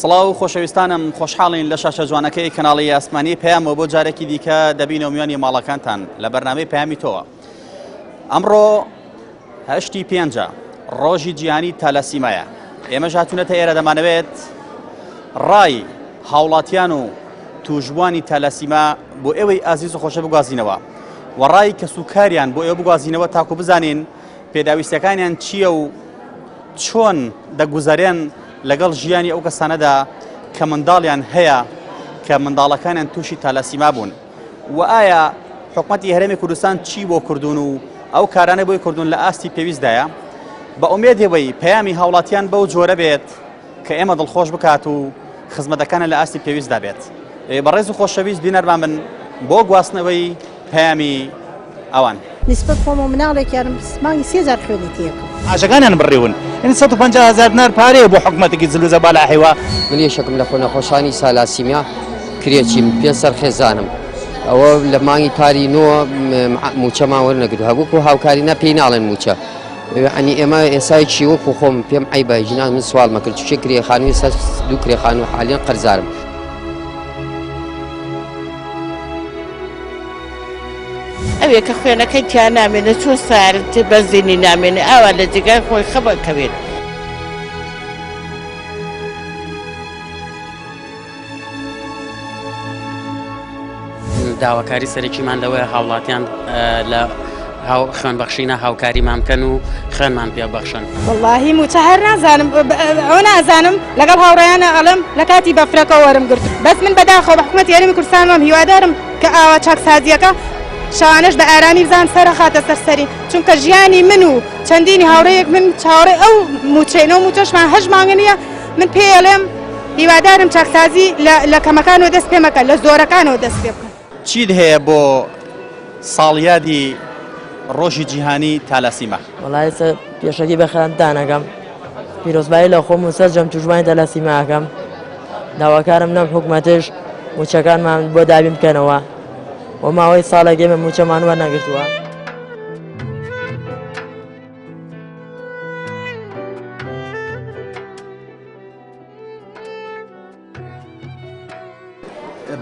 سڵاو خۆشەویستانم خۆشحاڵین لە شاشە جوانەکەی کەناڵی ئاسمانی پەیامەوە بۆ جارێکی دیکە دەبینەوە میوانی ماڵەکانتان لە بەرنامەی پەیامی تۆوە ئەمڕۆ هەشتی پێنجە ڕۆژی جیهانی تالاسیمایە ئێمەش هاتوونەتە ئێرە دەمانەوێت ڕای هاوڵاتیان و توشبووانی تالاسیما بۆ ئێوەی ئازیز و خۆشە بگوازینەوە و ڕای کەس و کاریان بۆ ئێوە بگوازینەوە تاکو بزانین پێداویستەکانیان چییە و چۆن دەگوزەرێن لەگەڵ ژیانی ئەو کەسانەدا کە منداڵیان هەیە کە منداڵەکانیان تووشی تالاسیما بوون. و ئایا حکومەتی هەرێمی کوردستان چی بۆ کردوون و ئەو کارانەی بۆی کردوون لە ئاستی پێویستدایە؟ بە ئومێدەوەی پەیامی هاوڵاتیان بەو جۆرە بێت کە ئێمە دڵخۆش بکات و خزمەتەکانە لە ئاستی پێویستدا بێت. بەڕێز و خۆشەویست بینەرمان بن بۆ گواستنەوەی پەیامی ئەوان. نیسبەت خۆم و مناڵێکیانم مانگی سێ جار خوێنی تێکم. عاشەکانیان بڕیون یعنی 150 هەزار دینار پارەیە بۆ حکومەتێکی زل و زەبەلاحی وا. من یەکێکم لە خۆنەخۆشانی سالاسیمیا کرێچیم پێنج سەر خێزانم ئەوە لە مانگی پاری نۆ موچەمان وەرنەگرت هەبووک و هاوکاری نا پێی ناڵێن موچە ینی ئێمە ئێسایکی وەکو خۆم پێم عیبە ژنان من سوال مەکرد چێ کرێ خانووی سەر دوو کرێ خانوو حالیان قەرزارم. ئەوێ کە خوێنەکەی تیا نامێنێ چۆن سارد بەنزینی نامێنێ ئاوا لە جێگای خۆی خەبە کەوێت. داواکاری سەرەکیمان لەوەیە هاوڵاتیان لە خوێن بەخشینە هاوکاریمان بکەن و خوێنمان پێ بەخشن. وەڵاهی موچە هەر نازانم ئەوە نازانم لەگەڵ هاوڕێیانە ئەڵێم لە کاتی بەفرەکە وەرم گرت بەس من بەداخەوە بە حکومەتی هەرێمی کوردستانم هیوادارم کە ئاوا چاکسازیەکە شەوانەش بە ئارامی بزان سەرخاتە سەر سەری چونکە ژیانی من و چەندینی هاوڕێیەک من چاوەڕێ ئەو موچەینە و موچەشمان هەش مانگە نییە من پێڵێم هیوادارم چاکسازی لە کەمەکانەوە دەست پێ مەکە لە زۆرەکانەوە دەست پێ بکە. چیت هەیە بۆ ساڵیادی ڕۆژی جیهانی تالاسیما؟ وەڵا ئێستا پێشەکی بە خەرەندان ئەکەم پیرۆزبایی لە خۆم و سەرجەم توشبوانی تالاسیما ئەکەم داواکارم لەم حکومەتەش موچەکانمان بۆ دابین بکەنەوە و ماوەی ساڵێک ئێمە موچەمان وەرنەگرتووە.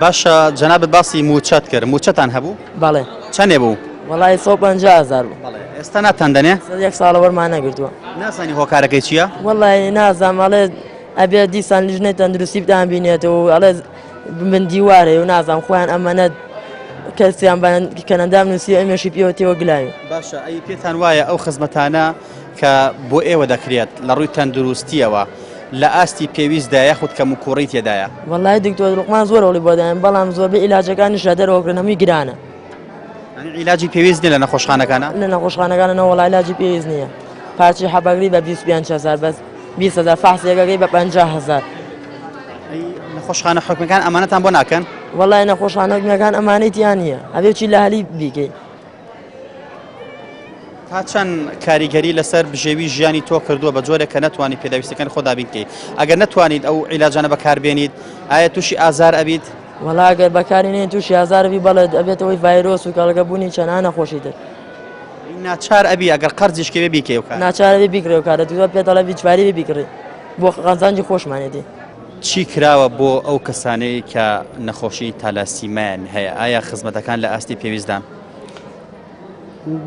باشە جەنابت باسی موچەت کرد موچەتان هەبوو؟ بەڵێ چەندێ بوو؟ وەڵی 150 هزار بوو بەڵێ ئێستا ناتان دەنێ؟ یەک ساڵە وەرمان نەگرتووە نازانی هۆکارەکەی چییە؟ وەڵی نازانم ئەڵێ ئەبێ دیسان لیژنەی تەندروستی بتان بینێتەوە و ئەڵێ من دیوارەیە و نازانم خۆیان ئەمەنەت کەسیان بە کەنەدام نووسی ئەمێشی پێوە تێوە گلاوی باشە ئەی پێتان وایە ئەو خزمەتانە کە بۆ ئێوە دەکرێت لە ڕووی تەندروستیەوە لە ئاستی پێویستدا یاخود کەموکوڕی تێدایە؟ وەڵای دکتۆر لوقمان زۆر هەوڵی بۆ داین بەڵام زۆربەی عیلاجەکانیش لە دەرەوە کردن هەمووی گرانە. یانی عیلاجی پێویست نییە لە نەخۆشخانەکانە؟ لە نەخۆشخانەکانە نەوەڵا عیلاجی پێویست نییە پارچەی حەبەگری بە 25 هەزار بەس 20 هەزار فەحسێکەکەی بە 50 هەزار. ئەی نەخۆشخانە حکومیەکان ئەمانەتان بۆ ناکەن؟ وەڵای نەخۆشخانە حکومیەکان ئەمانەی تیا نییە ئەبێ چی لە هەلی بیکەی. تا چەند کاریگەری لەسەر بژێوی ژیانی تۆ کردووە بە جۆرێک کە نەتوانی پێداویستەکانی خۆ دابین بکەیت ئەگەر نەتوانیت ئەو عیلاجانە بەکاربێنیت ئایا تووشی ئازار ئەبیت؟ وەڵا ئەگەر بەکاری نێن تووشی ئازار بی بەڵێ ئەبێتەوەی ڤایرۆس و کەڵەکە بوونی چەنان نەخۆشی تر. ناچار ئەبی ئەگەر قەرزیش کەوێ بیکەی ئەو کارە. ناچار ئەبی بیکڕی ئەو کارە دووە پێت ئەڵێ بیچواری بی بیکڕی بۆ قازانجی خۆشمانێتی. چی کراوە بۆ ئەو کەسانەی کە نەخۆشی تالاسیمایان هەیە ئایا خزمەتەکان لە ئاستی پێویستدان؟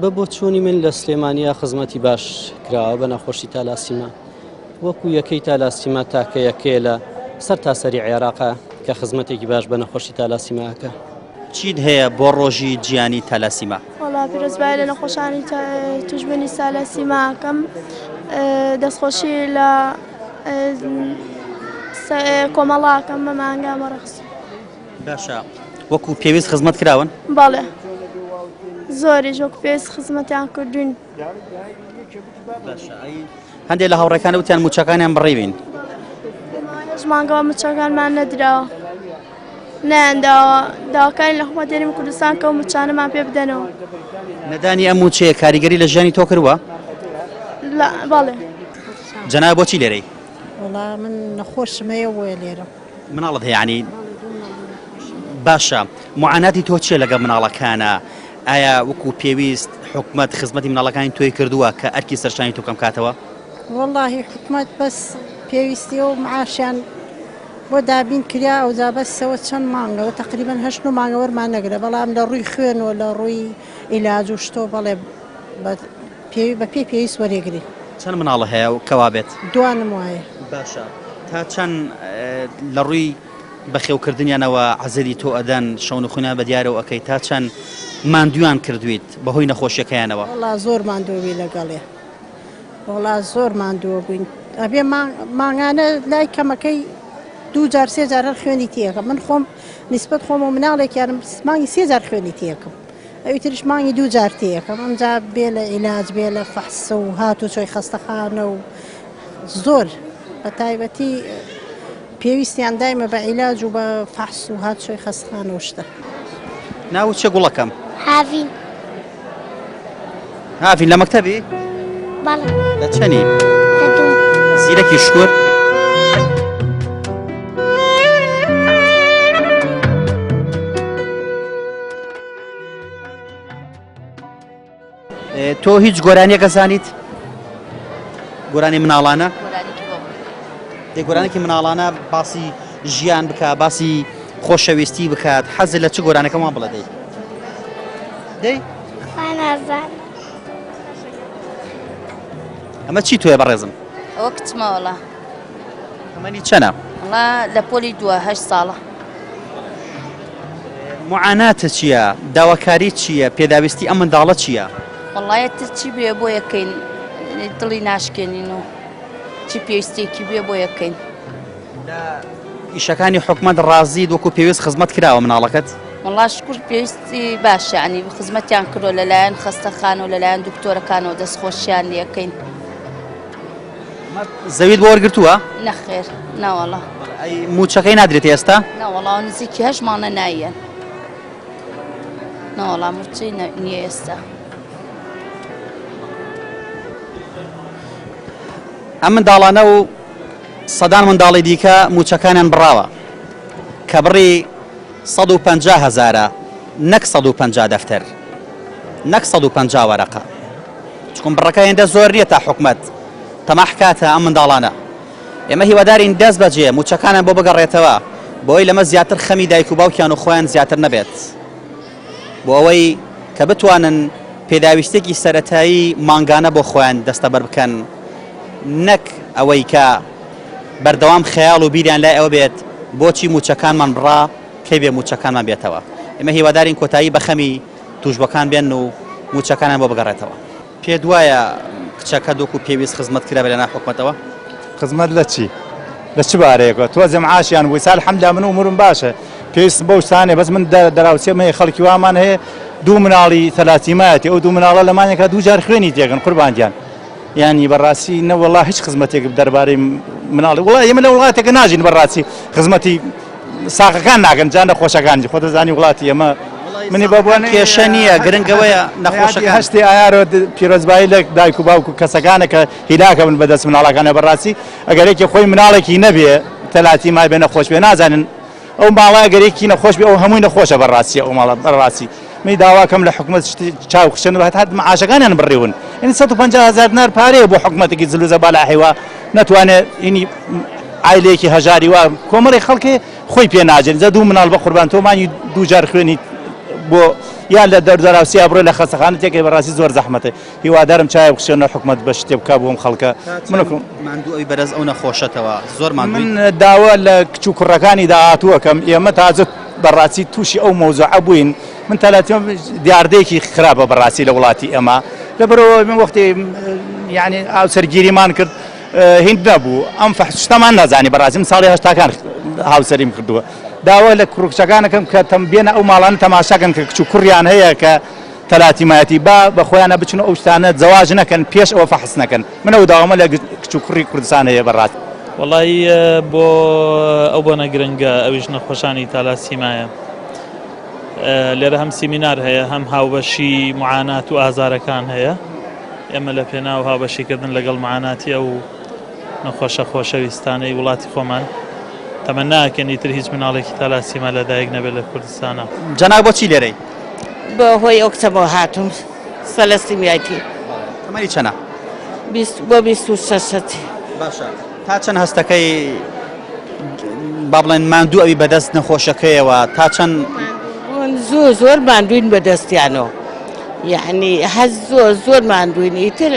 بە بۆچوونی من لە سلێمانیا خزمەتی باش کراوە بە نەخۆشی تالاسیما وەکو یەکەی تالاسیما تاکە یەکەیە لە سەر تاسەری عێراقا کە خزمەتێکی باش بە نەخۆشی تالاسیماکە. چیت هەیە بۆ ڕۆژی جیانی تالاسیما؟ وەڵا پیرۆزبایی لە نەخۆشانی توشبوونی تالاسیما ئەکەم دەستخۆشی لە کۆمەڵە ئەکەم بە مانگا مەڕەخس. باشە وەکو پێویست خزمەت کراون؟ بەڵێ زۆریش وەکو پێویست خزمەتیان کردوین. باشە ئەی هەندێک لە هاوڕێکان وتیان موچەکانیان بڕیوین. هەشت مانگەوە موچەکانمان نەدراوە نەیانداوە داواکارین لە حکومەتی هەرێمی کوردستان کە ئەو موچانەمان پێ بدەنەوە. نەدانی ئەم موچەیە کاریگەری لە ژیانی تۆ کردووە؟ بەڵێ. جەناب بۆچی لێرەی؟ وەڵا من نەخۆشم هەیە بۆیە لێرەم. مناڵت هەیە یانی باشە معاناتی تۆ چیە لەگەڵ مناڵەکانە ئایا وەکو پێویست حکومەت خزمەتی مناڵەکانی تۆی کردووە کە ئەرکی سەرشانی تۆ کەم کاتەوە؟ وەڵاهی حکومەت بەس پێویستی و معاشیان بۆ دابین کرا ئەوجا بەسەوە چەند مانگەوە تقریبا هەشت نۆ مانگە وەرمان نەگرە بەڵام لە ڕووی خوێن و لە ڕووی عیلاج و شتۆ بەڵێ بە پێی پێویست وەرێگرین. چەند مناڵە هەیە و کەوا بێت؟ دوانم وایە. باشە تا چەند لە ڕووی بەخێوکردنیانەوە عەزێتی تۆ ئەدەن شەونخونیان بە دیارەوە ئەکەی تا چەند ماندوویان کردویت بەهۆی نەخۆشیەکەیانەوە؟ وەڵا زۆر ماندوو بووین لەگەڵێ وەڵا زۆر ماندووە بووین ئەبێ مانگانە لای کەمەکەی دوو جار سێ جار هەر خوێنی تێکەم من خۆم نیسبەت خۆم و مناڵێکیانم مانگی سێ جار خوێنی تێکم ئەوی تریش مانگی دوو جار تێیەکەم ئەمجا بێ لە عیلاج بێ لە فەحس و هات و چۆی خەستەخانە و زۆر بە تایبەتی پێویستیان دایمە بە عیلاج و بە فەحس و هات چۆی خەستخانە و شتە. ناوت چیە گوڵەکەم؟ هاڤین. هاڤین لە مەکتەبی؟ بەڵێ. لە چەنی؟ لە دوو. زیرەکی شکر؟ تۆ هیچ گۆرانیەکە زانیت گۆرانی مناڵانە دەی گۆرانێکی مناڵانە باسی ژیان بکە باسی خۆشەویستی بکات حەز لە چ گۆرانەکەمان بڵێ دەی دەی ئەمە چی تۆیە بەڕێزم ئەوە کچمە وەڵا تەمەنی چەنە؟ وەڵا لە پۆلی دووە هەشت ساڵە. معاناتە چییە؟ داواکاری چییە؟ پێداویستی ئەم منداڵە چییە؟ وەڵا یەتر چی بێ بۆ یەکەین دڵی ناشکێنین و چی پێویستێکی بێ بۆ یەکەین. لە ئیشەکانی حکومەت ڕازیت وەکو پێویست خزمەت کراوە مناڵەکەت؟ وەڵا شکر پێویستی باشە ینی خزمەتیان کردووە لەلایەن خەستەخانە و لەلایەن دکتۆرەکانەوە دەستخۆشیان لەکەین. زەویت بۆ وەرگرتووە؟ نەخێر ناوەڵا. ئەی مووچەکەی نادرێت ئێستا؟ ناوەڵا نزیکی هەشت مانگە نایەن. ناوەڵا مووچەی نییە ئێستا. ئەم منداڵانە و سەدان منداڵی دیکە مووچەکانیان بڕاوە کە بڕی 150 هەزارە نەک 150 دەفتەر نەک 150 وەرەقە چکم بڕەکە هێندە زۆر نییە تا حکومەت تەماح کاتە ئەم منداڵانە. ئێمە هیوادارین دەست بەجێ مووچەکانیان بۆ بگەڕێتەوە بۆی لەمە زیاتر خەمی دایک و باوکیان و خۆیان زیاتر نەبێت بۆ ئەوەی کە بتوانن پێداویستێکی سەرەتایی مانگانە بۆ خۆیان دەستەبەر بکەن نەک ئەوەی کە بەردەوام خەیاڵ و بیریان لای ئەوە بێت بۆچی مووچەکانمان بڕا کەی بێ مووچەکانمان بێتەوە. ئێمە هیوادارین کۆتایی بە خەمی تووشبووەکان بێن و مووچەکانیان بۆ بگەڕێتەوە. پێت وایە کچەکەت وەکو پێویست خزمەت کرابێت لەناو حکومەتەوە؟ خزمەت لە چی؟ لە چ بارەیەکەوە؟ تۆزێ معاشیان بوو ئیستا الحمدللە من ئومورم باشە پێویستم بەو شتانە بەس من دراوسێم هەیە خەڵکی وامان هەیە دوو مناڵی تەلاتیمایەتی ئەو دوو مناڵە لە مانگێکا دوو جار خوێنی تێکەن قوربان گیان یانی بەڕاستی نەوەڵا هیچ خزمەتێک دەربارەی مناڵی وڵا ئێمە لە وڵاتێکە ناژین بەڕاستی خزمەتی ساقەکان ناکەن جا نەخۆشەکان خۆ دەزانی وڵاتی ئێمە منی بە بۆ کێشە نییە گرنگەوەیە نەخۆشەکە هەشتی ئایارۆ پیرۆزبایی لە دایک و باوک و کەسەکانە کە هیلاکە بن بەدەست مناڵەکانە بەڕاستی ئەگەر یەکێ خۆی مناڵێکی نەبێ تەلاتی مای بێ نەخۆش بێ نازانن ئەو ماڵە ئەگەر یەکی نەخۆش بێ ئەو هەمووی نەخۆشە بەڕاستی ئەو ماڵە بەڕاستی منی داواکەم لە حکومەت چاو خشن و هەتا معاشەکانیان بڕیون یعنی 150 هزار دینار پارەیە بۆ حکومەتێکی زلوزە بالاحی وا نەتوانێت ینی عایلەیەکی هەژاری وا کۆمەڵی خەڵکێ خۆی پێ ناجێن جا دوو مناڵ بە قوربان تۆ مانگی دوو جار خوێنی بۆ یا لە دەردەراوسیا بڕۆ لە خەستەخانە تێکەی بەڕاستی زۆر زەحمەتە هیوادارم چایە بخشێنە حکومەت بە شتێ بکا بۆم خەڵکە منکم ماندوو ئەوی بەرز ئەو نەخۆشەتەوە زۆر ماندووی من داوا لە کچ و کوڕەکانی داهاتووەکەم ئێمە تازە بەڕاستی تووشی ئەو مەوزوعە بووین من تەلاتیم دیاردەیەکی خراپە بەڕاستی لە وڵاتی ئێمە لەبەرەوە من وەختی یعنی هاوسەرگیریمان کرد هیند نەبوو ئەم فەحس شتەمان نازانی بەڕاستی من ساڵی هەشتاکان هاوسەریم کردووە داوا لە کوڕ و کچەکانەکەم کە تەم بێنە ئەو ماڵانە تەماشاکەن کە کچ و کوڕیان هەیە کە تەلاتیمایەتی با بە خۆیانە بچن و ئەو شتانە زەواج نەکەن پێش ئەوە فەحس نەکەن من ئەو داوامە لە کچ و کوڕی کوردستان هەیە بەڕاست. وەڵایی بۆ ئەو بۆنە گرنگە ئەویش نەخۆشانی تالاسیمایە لێرە هەم سیمینار هەیە هەم هاوبەشی معانات و ئازارەکان هەیە ئێمە لە پێناو هاوبەشیکردن لەگەڵ معاناتی ئەو نەخۆشە خۆشەویستانەی وڵاتی خۆمان تەمەنا ئەکەین ئیتر هیچ مناڵێکی تالاسیما لەدایک نەبێت لە کوردستانا. جەناب بۆچی لێرەی؟ بە هۆی ئەو کچەمەوە هاتووم سەلەسیمیایتی. تەمەنی چەنە؟ بۆ 26 هەتی. باشە تا چەند هەستەکەی با بڵێن ماندوو ئەوی بەدەست نەخۆشەکەیەوە تا چەند زۆر زۆر ماندوین بەدەستیانەوە یعنی هەز زۆر زۆر ماندوین ئیتر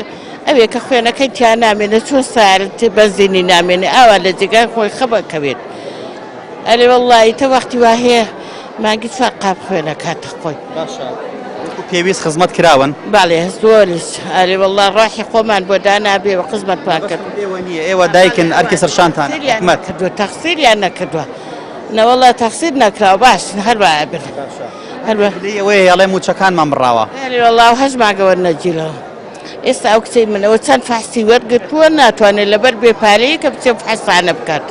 ئەوێ کە خوێنەکەی تیا نامێنێ چۆن سارت بەنزینی نامێنێ ئاوا لە جێگای خۆی خەبە کەوێت ئەرێ وەڵڵاهی تە وەختی وا هەیە مانگی چوار قاپ خوێن ئەکاتە خۆی. باشە وەکو پێویست خزمەت کراون؟ بەڵێ زۆریش ئەرێ وەڵڵا ڕاحی خۆمان بۆ دانابێ و خزمەتمان کرد. مەبەستم ئێوە نییە ئێوە دایکن ئەرکی سەرشانتانە حکومەت. کردووە تەقسیریان نەکردووە نەوەڵا تەقسیر نەکراوە باشن هەر وا ئەبن هەر وا. گلەیی ئەوەیە ئەڵێ مووچەکانمان بڕاوە. ئەرێ وەڵڵا و هەشت مانگە وەرنەگیراوە. ئێستا ئەو کچەی من ئەوە چەند فەحسی وەرگرتووە ناتوانێت لەبەر بێ پارەیە کە بچێ فحسانە بکات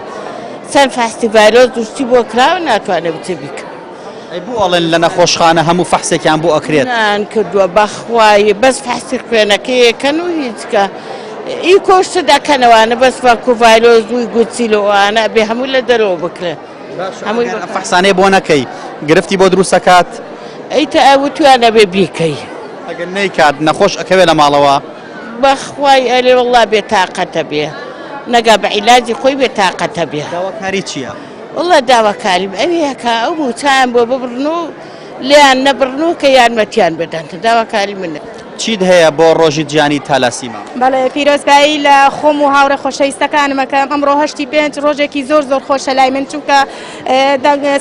چەند فحسی ڤایرۆس دوستی بۆ کراوە ناتوانێت بچێ بیکە. ئەی بۆ ئەڵێن لە نەخۆشخانە هەموو فەحسێکیان بۆ ئەکرێت؟ نان کردووە بەخوای بەس فحسی خوێنەکەیەکەن و هیچکە ئی کۆشت دەکەنەوانە بەس وەکو ڤایرۆس و گورچیلەوانە بێ هەموو لە دەرەوە بکرێت. هەمووی ئەم فەحسانەی بۆ نەکەی گرفتی بۆ دروست ئەکات؟ ئەی تە وتویان ئەبێ بیکەی. ئەگەر نەیکات نەخۆش ئەکەوێ لە ماڵەوە؟ بەخوای ئەرێ وەڵا بێ تاقەتە بێ نەگا بە عیلاجی خۆی بێ تاقەتە بێ. داواکاری چییە؟ وەڵا داواکاریم ئەوەیە کە ئەو مووچەیان بۆ ببڕن و لێیان نەبڕن و کە یارمەتیان بدەن داواکاری منە. چیت هەیە بۆ ڕۆژی جیهانی تالاسیما؟ بەڵێ پیرۆزبایی لە خۆم و هاوڕێ خۆشەویستەکانم ئەکەم ئەمڕۆ هەشتی پێنج ڕۆژێکی زۆر زۆر خۆشە لای من چونکە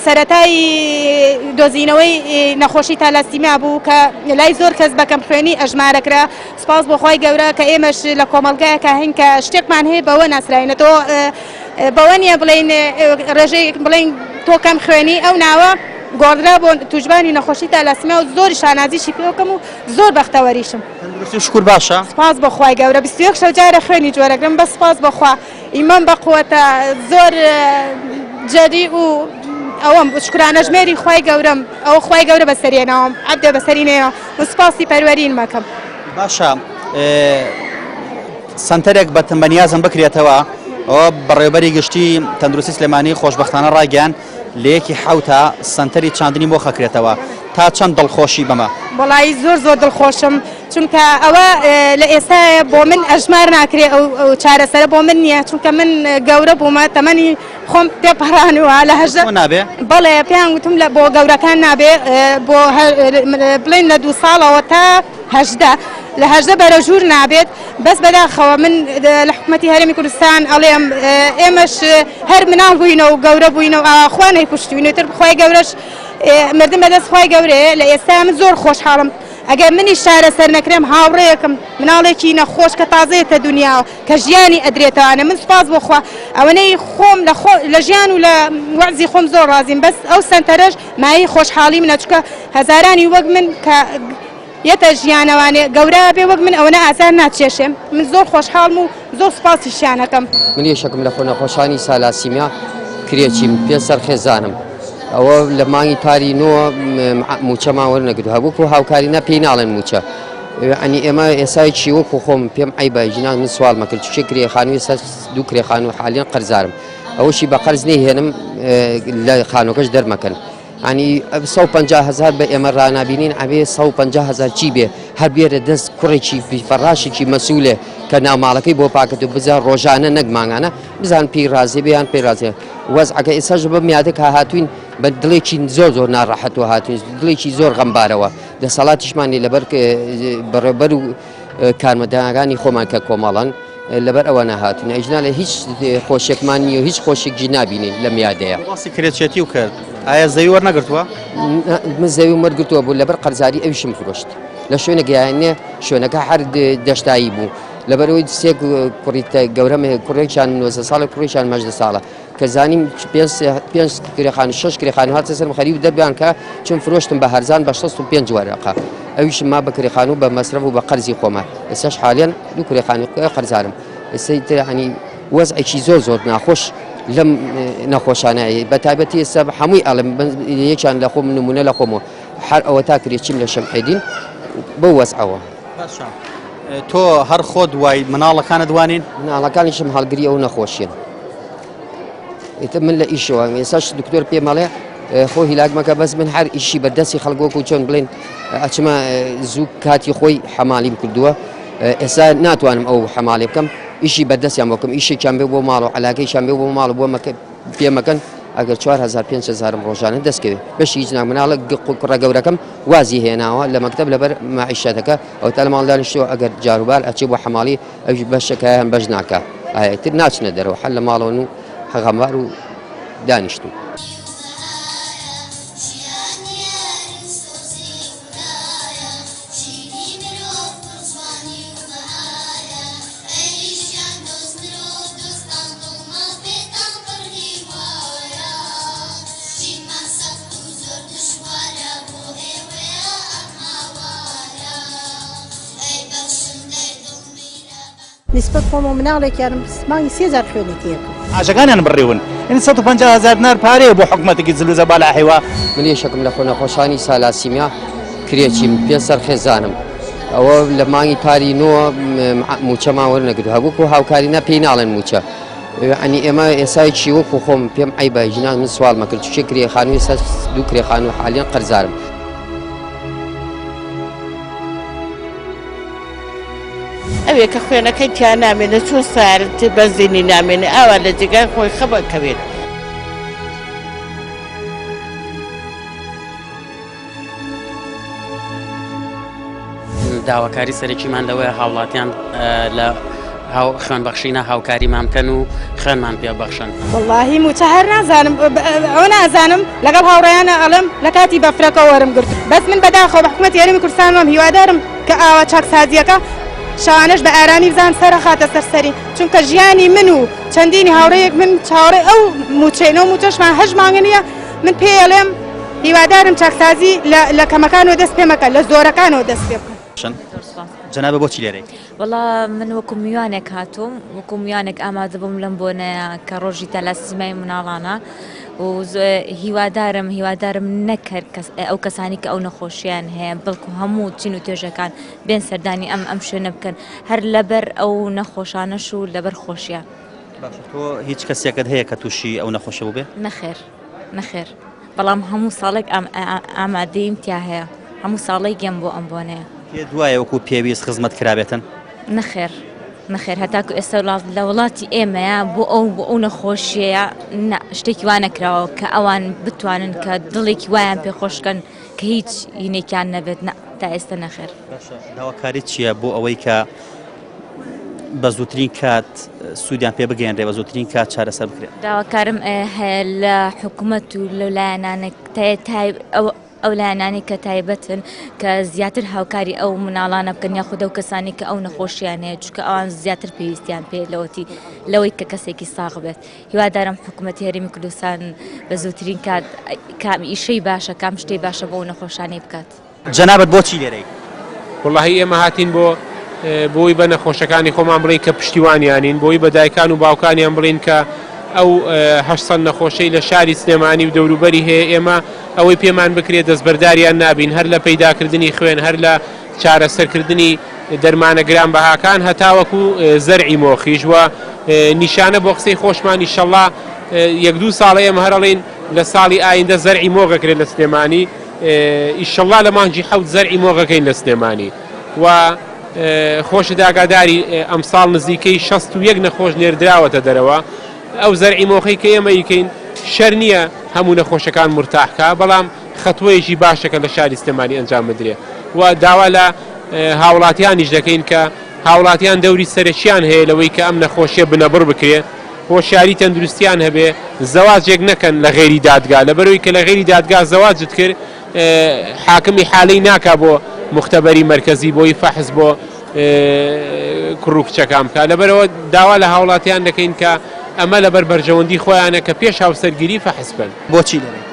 سەرەتای دۆزینەوەی نەخۆشی تالاسیمیا بوو کە لای زۆر کەس بە کەمخوێنی ئەژمارەکرا سپاس بۆ خوای گەورە کە ئێمەش لە کۆمەڵگایەکە هەین کە شتێکمان هەیە بەوە ناسراوینەتەوە بەوە نییە بڵێین ڕێژەی بڵێین تۆ کەم خوێنی ئەو ناوە گۆڕدرا بۆ تووشبانی نەخۆشی تالاسیمیا و زۆری شانازیشی پێوەکەم و زۆر بەختەوەریشم. تەندروستی و شکور باشە؟ سپاس بۆ خوای گەورە 21 شەو جارە خوێنی جۆرەگرم بەس سپاس بۆ خوا ئیمان بە قوەتە زۆر جەری و ئەوەم شکرانە ژمێری خوای گەورەم ئەوە خوای گەورە بەسەریێناوم عەبدە بەسەری نەیەوە من سپاسی پەروەرینمەکەم. باشە سەنتەرێک بە بەنیازم بکرێتەوە ئەوە بەڕێوبەری گشتی تەندروستی سلێمانی خۆشبەختانە ڕایگەیان لە یەکی حەوتا سەنتەری چاندنی مۆخ ئەکرێتەوە تا چەند دڵخۆشی بەمە؟ وەڵایی زۆر زۆر دڵخۆشم چونکە ئەوە لە ئێستاە بۆ من ئەژمار ناکرێ ئەو چارەسەرە بۆ من نییە چونکە من گەورە بوومە تەمەنی خۆم تێپەڕانوە لە هەژدە نابێ بەڵێ پێیان وتم لە بۆ گەورەکان نابێ بۆ بڵێن لە دوو ساڵەوە تا 18 لە 18 بەرە ژوور نابێت بەس بەداخەوە من لە حکومەتی هەرێمی کوردستان ئەڵێم ئێمەش هەر مناڵ بووینە و گەورە بووینە و خوا نەیکوشتوینە تر خوای گەورەش مردن بەدەست خوای گەورەیە لە ئێستا من زۆر خۆشحاڵم ئەگەر منیش چارەسەر نەکرێم هاوڕێیەکم مناڵێکی نەخۆش کە تازەیەتە دنیاوە کە ژیانی ئەدرێتەوانە من سوپاس بۆ خوا ئەوەنەی خۆم لە خۆ لە ژیان و لە وەعزی خۆم زۆر ڕازیم بەس ئەو سەنتەرەش مایەی خۆشحاڵی منە چونکە هەزارانی وەک من کە یەتە ژیانەوانێ گەورە بێ وەک من ئەوەنە ئازار ناچێشێ من زۆر خۆشحاڵم و زۆر سوپاسیشیان ئەکەم. من یەکێکم لە نەخۆشانی سالاسیمیا کرێچیم پێ سەر خێزانم ئەوە لە مانگی پاری نۆ موچەمان وەرنەگرتووە وەکو هاوکاری نا پێی ناڵێن موچە ینی ئێمە ئێسای چی وەکو خۆم پێم عیبە ژنان من سوال مەکرد چ کرێ خانووی سەر دوو کرێ خانوو حالیان قەرزارم ئەوەشی بە قەرز نەیهێنم لە خانووەکەش دەرمەکەن عنی 150 هزار بە ئێمە ڕانابینین ئەبێ 150 هزار چی بێ هەر بێرە دەست کوڕێکی فەڕاشێکی مەسوولێ کە ناوماڵەکەی بۆ پاکەت و بزان ڕۆژانە نەک مانگانە بزان پێی ڕازی بێ یان پێی ڕازی وەزعەکە ئێستاش بە میادێک هاتوین بە دڵێکی زۆر زۆر ناڕەحەتەوە هاتوین دڵێکی زۆر غەمبارەوە دەسەڵاتیشمان لەبەر بەڕێوبەر و کارمەندەکانی خۆمان کە کۆمەڵەن لەبەر ئەوە نەهاتوین ئەجنا لە هیچ خۆشێکمان نییە و هیچ خۆشێکی نابینین لە میادەیە. باسی کرێچێتی و کرد ئایا زەوی وەرنەگرتووە؟ من زەویم وەرگرتووە بوو لەبەر قەرزاری ئەویشم فرۆشت لە شوێنێک یانێ شوێنەکە هەر دەشتایی بوو لەبەرەوەی سێ کوڕی گەورەم هەیە کوڕێکیان 19 ساڵە کوڕێکیان 18 ساڵە کە زانیم پێنج کرێخان شەش کرێخان هاتە سەرم خەریب دەربیان کە چون فرۆشتم بە هەرزان بە 65 وەرەقە ئەویشم ما بە کرێخان و بە مەسرەف و بە قەرزی خۆمە ئێستاش حالیان دوو کرێخانی قەرزارم ئێستا تر ینی وەزعێکی زۆر زۆر ناخۆش لەم نەخۆشانە بە تایبەتی ئێستا هەمووی ئەڵم یەکیان لە خۆم نمونە لە خۆمەوە هەر ئەوە تا کرێچیم لە شەمحێدین بەو وەزعەوە. باشە. تۆ هەر خۆت وای مناڵەکانت وانین؟ مناڵەکانیشم هەڵگری ئەو نەخۆشیەن. ئیتر من لە ئیشەوە ئێساش دکتۆر پێمەڵێ خۆ هیلاک مەکە بەس من هەر ئیشی بەردەستی خەڵک وەکو چۆن بڵێن ئەچمە زوو کاتی خۆی حەماڵیم کردووە ئێستا ناتوانم ئەو حەماڵێ بکەم ئیشی بەردەستیان بۆ بکەم ئیشێکیان بێ بۆ ماڵ و عەلاگەیشیان بێ بۆ ماڵ بۆ مەکە پێ مەکەن ئەگەر 4000 5000 ڕۆژانە دەستکەوێت بەشی هیچ نا مناڵە کوڕە گەورەکەم وازی هێناوە لە مەکتەب لەبەر مەعیشەتەکە ئەو تا لە ماڵ دانیشتووە ئەگەر جاروبار ئەچێ بۆ حەماڵی ئەویش بەشەکەیان بەش ناکا ئایتر ناچنە دەرەوە حەل لە ماڵەوەن و غەمبار و دانیشتوون. نیسبەت خۆم و مناڵێکیانم مانگی سێ جار خوێنی تێکم. عاشەکانیان بڕیون یعنی 150 هەزار دینار پارەیە بۆ حکومەتێکی زل و زەبەلاحی وا. من یەکێکم لە نەخۆشانی سالاسیمیا کرێچیم پێ سەر خێزانم ئەوە لە مانگی پاری نۆ موچەمان وەرنەگرت هەبووک و هاوکاری نا پێی ناڵێن موچە ینی ئێمە ئێسای چی وەکو خۆم پێم عیبە ژنان من سوال مەکرد چ کرێ خانووی سەر دوو کرێ خانوو حالیان قەرزارم. ئەوێ کە خوێنەکەی تیا نامێنێ چۆن سارد بەنزینی نامێنێ ئاوا لە جێگای خۆی خەبەکەوێت. داواکاری سەرەکیمان لەوەیە هاوڵاتیان لە خوێنبەخشینە هاوکاریمان بکەن و خوێنمان پێ بەخشن. وەڵاهی موچە هەر نازانم ئەوە نازانم لەگەڵ هاوڕێیانە ئەڵێم لە کاتی بەفرەکە وەرم گرت بەس من بەداخەوە بە حکومەتی هەرێمی کوردستانم هیوادارم کە ئاوا چاکسازیەکە شەوانەش بە ئارامی بزان سەرخاتە سەر سەری چونکە ژیانی من و چەندینی هاوڕێیەک من چاوەڕێ ئەو موچەینەوە موچەشمان هەشت مانگە نییە من پێی ئەڵێم هیوادارم چاکسازی لە کەمەکانەوە دەست پێ مەکە لە زۆرەکانەوە دەست پێ بکە. جەنابت بۆچی لێرەی؟ وەڵا من وەکو میوانێک هاتووم وەکو میوانێک ئامادە بووم لەم بۆنەیە کە ڕۆژی تالاسیمای مناڵانە و هیوادارم هیوادارم نەک هەر کەس ئەو کەسانی کە ئەو نەخۆشیان هەیە بەڵکو هەموو چین و توێژەکان بێن سەردانی ئەم ئەم شوێنە بکەن هەر لەبەر ئەو نەخۆشانەش و لەبەر خۆشیان. باشە تۆ هیچ کەسێکت هەیە کە تووشی ئەو نەخۆشە بووبێ؟ نەخێر نەخێر بەڵام هەموو ساڵێک ئامادەیم تیا هەیە هەموو ساڵێک یەم بۆ ئەم بۆنەیە. پێت وایە وەکو پێویست خزمەت کرابێتن؟ نەخێر نەخێر هەتاکو ئێستا لە وڵاتی ئێمەیە بۆ ئەو بۆ ئەو نەخۆشیەیە نا شتێکی وا نەکراوە کە ئەوان بتوانن کە دڵێکی وایان پێ خۆشکەن کە هیچ هینێکیان نەبێت نا تا ئێستا نەخێر. باشە داواکاریت چییە بۆ ئەوەی کە بە زووترین کات سوودیان پێ بگەیەنرێ بە زووترین کات چارەسەر بکرێن؟ داواکارم هەیە لە حکوومەت و لەو لایەنانە ئەو لایەنانەی کە تایبەتن کە زیاتر هاوکاری ئەو مناڵانە بکەن یاخود ئەو کەسانی کە ئەو نەخۆشیان هەیە چونکە ئەوان زیاتر پێویستیان پێ لەوەتی لەوەی کە کەسێکی ساغ بێت هیوادارم حکوومەتی هەرێمی کوردستان بە زووترین کات کام ئیشەی باشە کام شتەی باشە بۆ نەخۆشانەی بکات. جەنابت بۆچی لێرەی؟ وەڵاهی ئێمە هاتین بۆ بۆی بە نەخۆشەکانی خۆمان بڵین کە پشتیوانیانین بۆی بە دایکان و باوکانیان بڵین کە ئەو 800 نەخۆشەی لە شاری سلێمانی و دەوروبەری هەیە ئێمە ئەوەی پێمان بکرێت دەستبەرداریان نابین هەر لە پەیداکردنی خوێن هەر لە چارەسەرکردنی دەرمانە گرانبەهاکان هەتاوەکو زەرعی مۆخیش و نیشانە بۆ قسەی خۆشمان ئیشەڵا یەک دوو ساڵە ئێمە هەرڵین لە ساڵی ئایندە زەرعی مۆغەکرێت لە سلێمانی ئیشەڵا لە مانگی حەوت زەرعی مۆغەکەین لە سلێمانی و خۆشت ئاگاداری ئەمساڵ نزیکەی 61 نەخۆش نێردراوەتە دەرەوە ئەو زەرعی مۆخەی کە ئێمە ئیکەین شەر نییە هەموو نەخۆشەکان مورتاح کا بەڵام خەتوەیەکی باشە کە لە شاری سلێمانی ئەنجام بدرێ و داوا لە هاوڵاتیانیش دەکەین کە هاوڵاتیان دەوری سەرەکیان هەیە لەوەی کە ئەم نەخۆشیە بنەبڕ بکرێ هۆشیاری تەندروستیان هەبێ زەواجێک نەکەن لە غەیری دادگا لەبەرەوەی کە لە غەیری دادگا زەواجت کرد حاکمی حالەی ناکا بۆ مختبەری مەرکەزی بۆی فەحس بۆ کوڕ و کچەکان بکا لەبەرەوە داوا لە هاوڵاتیان دەکەین کە ئەمە لەبەر بەرژەوەندی خۆیانە کە پێش هاوسەرگیری فەحس بکەن. بۆچی لێرەی؟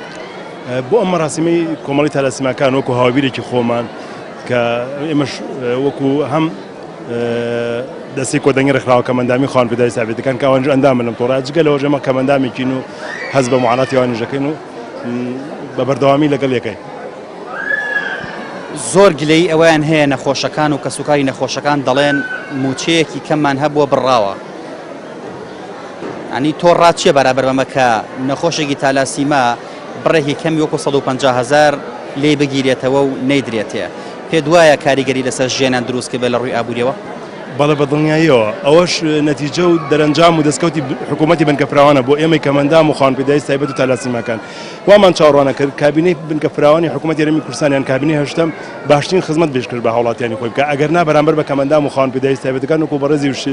بۆ ئەم مەراسیمەی کۆمەڵی تالاسیماکان وەکو هاوبیرێکی خۆمان کە ئێمەش وەکو هەم دەستەی کۆدەنگی ڕێکخراوە کەمەندامی خاوەن پێداویستە تایبەتەکان کە ئەوانیش ئەندامن لەم تۆڕە جگە لەوەش ئێمە کەمەندامێکین و هەست بە معاناتی ئەوانیش دەکەین و بە بەردەوامی لەگەڵ یەکەین. زۆر گلەیی ئەوەیان هەیە نەخۆشەکان و کەسوکاری نەخۆشەکان دەڵێن مووچەیەکی کەممان هەبووە بڕاوە. ئەنی تۆ ڕات چیە بەرابەر بەمە کە نەخۆشێکی تالاسیما بڕێکی کەمی وەکو 150 هەزار لێی بگیرێتەوە و نەیدرێتێ؟ پێت وایە کاریگەری لەسەر ژیانیان دروست کردبێت لە ڕووی ئابووریەوە؟ بەڵێ بە دڵنیاییەوە ئەوەش نەتیجە و دەرەنجام و دەستکەوتی حکوومەتی بنکە فراوانە بۆ ئێمەی کەمەندام و خاوەن پێداویستی تایبەت و تالاسیماکان وامان چاوەڕوانە کرد کابینەی بنکە فراوانی حکوومەتی هەرێمی کوردستان یان کابینەی هەشتەم باشترین خزمەت پێشکەش بە هاوڵاتیانی خۆی بکات ئەگەر نا بەرامبەر بە کەمەندام و خاوەن پێداویستی تایبەتەکان وەکو بەڕێزی وش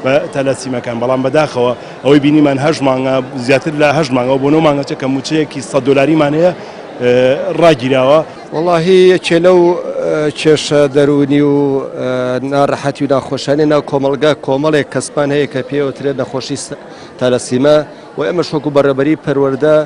بە تالاسیماکان بەڵام بەداخەوە ئەوەی بینیمان هەشت مانگە زیاتر لە هەشت مانگەوە بۆ نۆ مانگەچە کە مووچەیەکی 100 دۆلاریمان هەیە ڕاگیراوە. وەڵاهی یەکێ لەو کێشە دەروونی و ناڕەحەتی و ناخۆشیانەی ناو کۆمەڵگا کۆمەڵێک کەسمان هەیە کە پێی ئەوترێت نەخۆشی تالاسیما و ئێمەش وەکو بەڕێوەبەری پەروەردە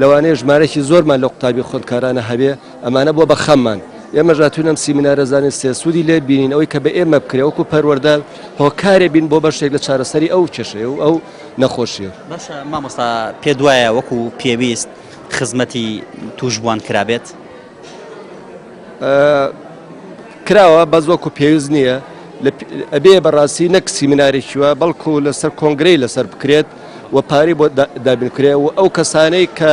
لەوانەیە ژمارەیەکی زۆرمان لەو قوتابی خوێندکارانە هەبێ ئەمانە بووە بە خەممان ئێمەش هاتووین ئەم سیمینارە زانستیە سوودی لێ بینین ئەوەی کە بە ئێمە بکرێ وەکو پەروەردە هۆکارێ بین بۆ بەشێک لە چارەسەری ئەو کێشەیە و ئەو نەخۆشیە. باشە مامۆستا پێت وایە وەکو پێویست خزمەتی تووشبووان کرابێت؟ کراوە بەس وەکو پێویست نییە ئەبێ بەڕاستی نەک سیمینارێکی وە بەڵکو لەسەر کۆنگرەی لەسەر بکرێت و پارەی بۆ دابین بکرێت و ئەو کەسانەی کە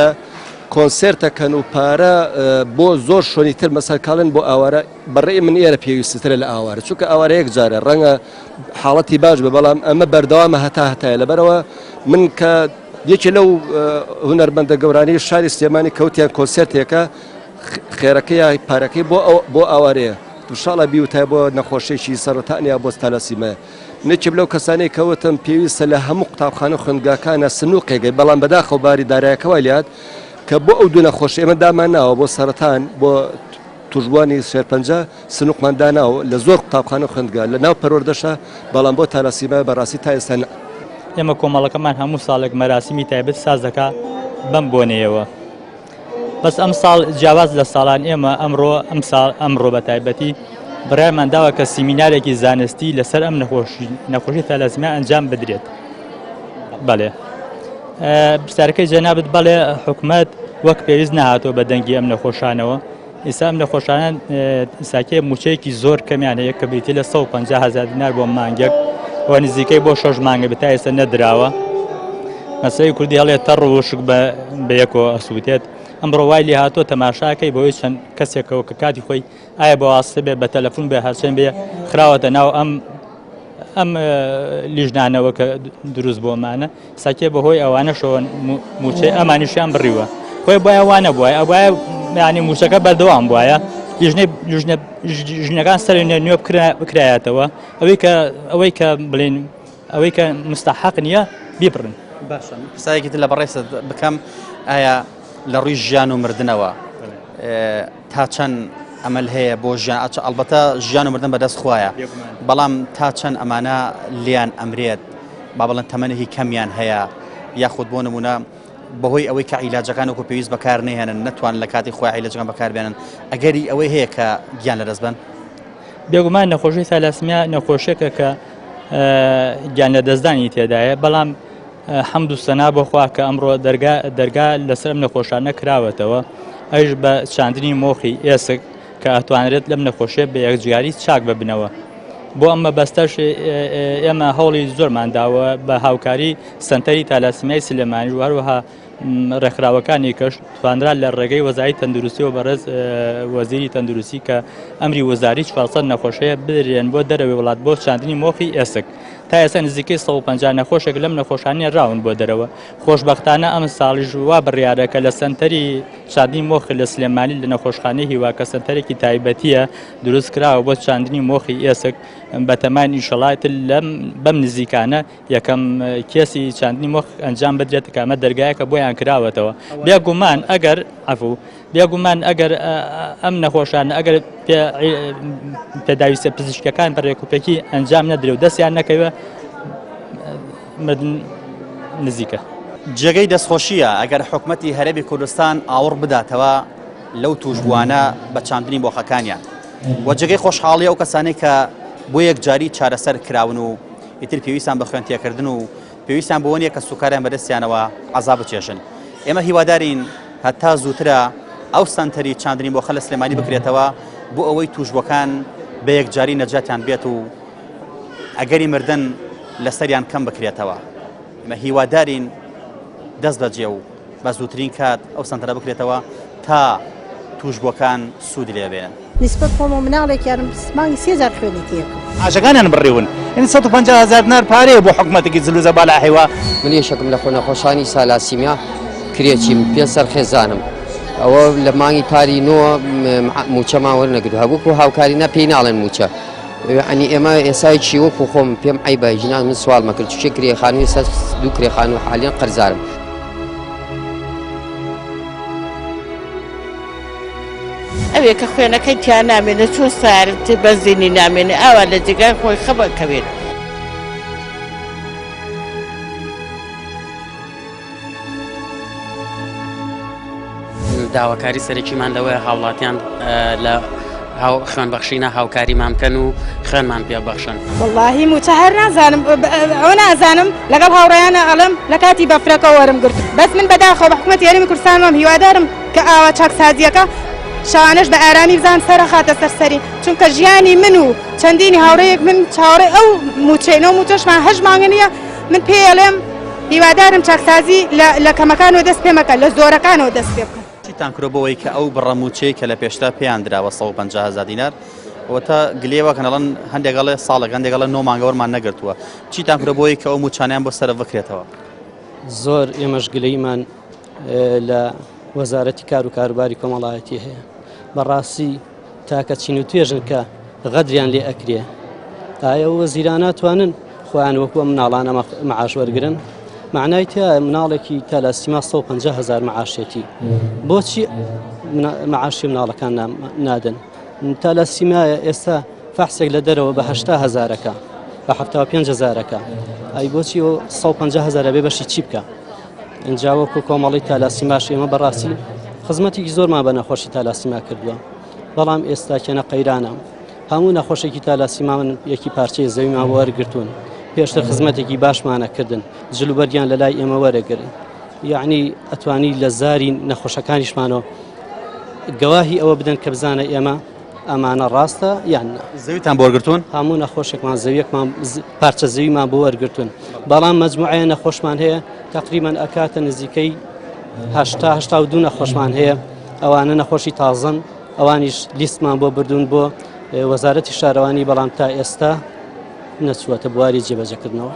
کۆنسێرتەکەن و پارە بۆ زۆر شوێنی تر مەسەر کاڵن بۆ ئاوارە بەڕێی من ئێرە پێویستترە لە ئاوارە چونکە ئاوارە یەک جارە ڕەنگە حاڵەتی باش بە بەڵام ئەمە بەردەوامە هەتا هەتایە لەبەرەوە من کە یەکێ لەو هونەرمەندە گەورانەی شاری سلێمانی کەوتیان کۆنسێرتێکە خێرەکەی یا پارەکەی بۆ بۆ ئاوارەیە انشاءاللە بیوتای بۆ نەخۆشیێکی سەرەتان یا بۆ تالاسیمایە من یەکێک لەو کەسانەی کە وتم پێویستە لە هەموو قوتابخانە و خوێندگاکانە سنووقێک بەڵام بەداخەوە باری دارایەکە وای لێهات کە بۆ ئەو دوو نەخۆشی ئێمە دامان ناوە بۆ سەرەتان بۆ توشبووانی شێرپەنجە سنوقمان داناوە لە زۆر قوتابخانە و خوێندگا لە ناو پەروەردەشا، بەڵام بۆ تالاسیما بەڕاستی تا ئێستا نا. ئێمە کۆمەڵەکەمان هەموو ساڵێک مەراسیمی تایبەت ساز دەکا بەم بۆنەیەوە بەس ئەم ساڵ جیاواز لە ساڵان ئێمە ئەمڕۆ ئەم ساڵ ئەمڕۆ بە تایبەتی بڕیارمان داوە کە سیمینارێکی زانستی لەسەر ئەم نەخۆشی نەخۆشی تالاسیما ئەنجام بدرێت بەڵێ پرسیارەکەی جەنابت بەڵێ حکومەت وەک پێویست نەهاتووە بە دەنگی ئەم نەخۆشانەوە ئیستا ئەم نەخۆشانە ئیساکێ موچەیەکی زۆر کەمیان هەیە کە بریتی لە 150 هزار دینار بۆ مانگێک و نزیکەی بۆ شەش مانگە بە تا ئێستا نەدراوە مەسەی کوردی هەڵێ تەڕ و وشک بە یەکەوە ئەسووتێت ئەمڕۆ وای لێ هاتووە تەماشاکەی بۆی چەند کەسێکەوە کە کاتی خۆی ئایا بە واستە بێ بە تەلەفۆن بێ هەرچەند بێ خراوەتە ناو ئەم ئەم لیژنانەوە کە دروست بۆمانە ساکێ بەهۆی ئەوانەشەوە موچەی ئەمانیشیان بڕیوە خۆی بۆیە وانە بووە ئەوایە ینی موچەکە بەردەوام بواە لیژنەی لیژنە ژنەکان سەر نوێ بکرایەتەوە ئەوەی کە ئەوەی کە بڵین ئەوەی کە مستحق نییە بیبڕن باشە پرسیارێکی تر لە بەڕێزت بکەم ئایا لە ڕووی ژیان و مردنەوە تا چەند ئەمەل هەیە بۆ ژیان ئەچ ئەلبەتە ژیان و مردن بەدەست خوایە بەڵام تا چەند ئەمانە لیان ئەمرێت با بڵێن تەمەنێکی کەمیان هەیە یاخود بۆ نمونە بەهۆی ئەوەی کە عیلاجەکان وەکو پێویست بەکار نهێنن نەتوان لە کاتی خۆی عیلاجەکان بەکاربێنن ئەگەری ئەوەی هەیە کە گیان لەدەست بن بێگومان نەخۆشی تالاسمیا نەخۆشیەکە کە گیان لەدەستدانی تێدایە بەڵام حەمد و سەنا بۆ خوا کە ئەمڕۆ دەرگا دەرگا لەسەر ئەم نەخۆشانە کراوەتەوە ئەویش بە چاندنی مۆخی ئێسک کە ئەتوانرێت لەم نەخۆشیە بە یەکجاری چاک ببنەوە. بۆ ئەم مەبەستەش ئێمە هەوڵی زۆرمان داوە بە هاوکاری سەنتەری تالاسیمیای سلێمانی و هەروەها ڕێکخراوەکانی کەش توانرا لە ڕێگەی وەزاری تەندروستی و بەڕێز وەزیری تەندروستی کە ئەمری وەزاری 400 نەخۆشەیە بدرێن بۆ دەرەوەی وڵات بۆ چاندنی مۆخی ئێسک تا ئێستا نزیکەی 150 نەخۆشێک لەم نەخۆشانە راون بۆ دەرەوە خۆشبەختانە ئەم ساڵیش وا بڕیارە کە لە سەنتەری چاندنی مۆخ لە سلێمانی لە نەخۆشخانەی هیوا کە سەنتەرێکی تایبەتیە دروست کراوە بۆ چاندنی مۆخی ئێسک بەتەمان ئیشەڵاتر لەم بەم نزیکانە یەکەم کێسی چاندنی مۆخ ئەنجام بدرێت کە ئەمە دەرگایەکە بۆیان کراوەتەوە بێگومان ئەگەر عەفو بێگومان ئەگەر ئەم نەخۆشانە ئەگەر پێداویستە پزیشکەکان بە ڕێکوپێکی ئەنجام نەدرێ و دەستیان نەکەوێ مردن نزیکە. جێگەی دەستخۆشییە ئەگەر حکومەتی هەرێمی کوردستان ئاوڕ بداتەوە لەو تووشبووانە بە چاندنی مۆخەکانیان و جێگەی خۆشحاڵی ئەو کەسانەی کە بۆ یەکجاری چارەسەر کراون و ئیتر پێویستان بە خوێن تێکردن و پێویستیان بەوە نییە کە سوکاریان بەدەستیانەوە عەزاب بچێژن. ئێمە هیوادارین هەتا زووترە ئەو سەنتەری چاندنی مۆخە لە سلێمانی بکرێتەوە بۆ ئەوەی تووشبووەکان بە یەکجاری نەجاتیان بێت و ئەگەری مردن لەسەریان کەم بکرێتەوە. ئێمە هیوادارین دەست بەجێ و بە زووترین کات ئەو سەنتەرە بکرێتەوە تا تووشبووەکان سوودی لێ بێنن. نیسبەت خۆم و مناڵێکیانم مانگی سێ جار خوێنی تێکم. عاشەکانیان بڕیون یعنی 150 هەزار دینار پارەیە بۆ حکومەتێکی زل و زەبەلاحی وا. من یەکێکم لە نەخۆشانی سالاسیمیا کرێچیم پێ سەر خێزانم ئەوە لە مانگی پاری نۆ موچەمان وەرنەگرتووە وەکو هاوکاری نا پێی ناڵێن موچە یعنی ئێمە ئێسای چی وەکو خۆم پێم عیبە ژنان من سوال مەکرد چ کرێ خانووی سەر دوو کرێ خانوو حالیان قەرزارم. ئەوێ کە خوێنەکەی تیا نامێنێ چۆن سارد بەنزینی نامێنێ ئاوا لە جێگای خۆی خەبەکەوێت. داواکاری سەرەکیمان لەوەیە هاوڵاتیان لە خوێنبەخشینە هاوکاریمان بکەن و خوێنمان پێ بەخشن. وەڵاهی موچە هەر نازانم ئەوە نازانم لەگەڵ هاوڕێیانە ئەڵێم لە کاتی بەفرەکە وەرم گرت بەس من بەداخەوە بە حکومەتی هەرێمی کوردستانم هیوادارم کە ئاوا چاکسازیەکە شەوانەش بە ئارامی بزان سەرخاتە سەر سەری چونکە ژیانی من و چەندینی هاوڕێیەک من چاوەڕێ ئەو موچەینەوە موچەشمان هەشت مانگە نییە من پێی ئەڵێم هیوادارم چاکسازی لە کەمەکانەوە دەست پێ مەکە لە زۆرەکانەوە دەست پێ بکە. چیتان کردوە بۆ ئەوەی کە ئەو بڕە مووچەی کە لە پێشترا پێیان دراوە 150 هەزار دینار ئەوەتا گلەیە کەن ئەڵێن هەندێک ئەڵێ ساڵێک هەندێک ئەڵێن نۆ مانگە وەرمان نەگرتووە چیتان کردوە بۆ ئەوەی کە ئەو مووچانەیان بۆ سەرف بکرێتەوە؟ زۆر ئێمەش گلەیمان لە وەزارەتی کار و کاروباری کۆمەڵایەتی هەیە بەڕاستی تاکە چین و توێژن کە غەدریان لێ ئەکرێ ئایا ئەو وەزیرانە توانن خۆیان وەکو ئەم مناڵانە معاش وەرگن معنای تیا مناڵێکی تالاسیما 150 هزار معاشێتی بۆچی معاشی مناڵەکان نادەن تالاسیمایە ئێستا فەحسێک لە دەرەوە بە 80 هزارەکە بە 75 هزارەکە ئەی بۆچی 150 هزارە بێ بەشی چی بکە ئینجا وەکو کۆمەڵی تالاسیماش ئێمە بەڕاستی خزمەتێکی زۆرمان بە نەخۆشی تالاسیما کردووە بەڵام ئێستا کێنە قەیرانە هەموو نەخۆشێکی تالاسیما من یەکی پارچەی زەویمان بۆ وەرگرتوون پێشتر خزمەتێکی باشمانە کردن جلوبەرگیان لە لای ئێمە وەرەگرن یعنی ئەتوانی لە زاری نەخۆشەکانیشمانەوە گەواهی ئەوە بدەن کە بزانە ئێمە ئەمانە ڕاستە یان نا. زەویتان بۆ وەرگرتوون؟ هەموو نەخۆشێکمان زەویەکمان پارچە زەویمان بۆ وەرگرتوون بەڵام مەجموعەیە نەخۆشمان هەیە تقریبان ئەکاتە نزیکەی هەشتا هەشتا و دوو نەخۆشمان هەیە ئەوانە نەخۆشی تازەن ئەوانیش لیستمان بۆ بردوون بۆ وەزارەتی شارەوانی بەڵام تا ئێستا نەچووەتە بواری جێبەجێکردنەوە.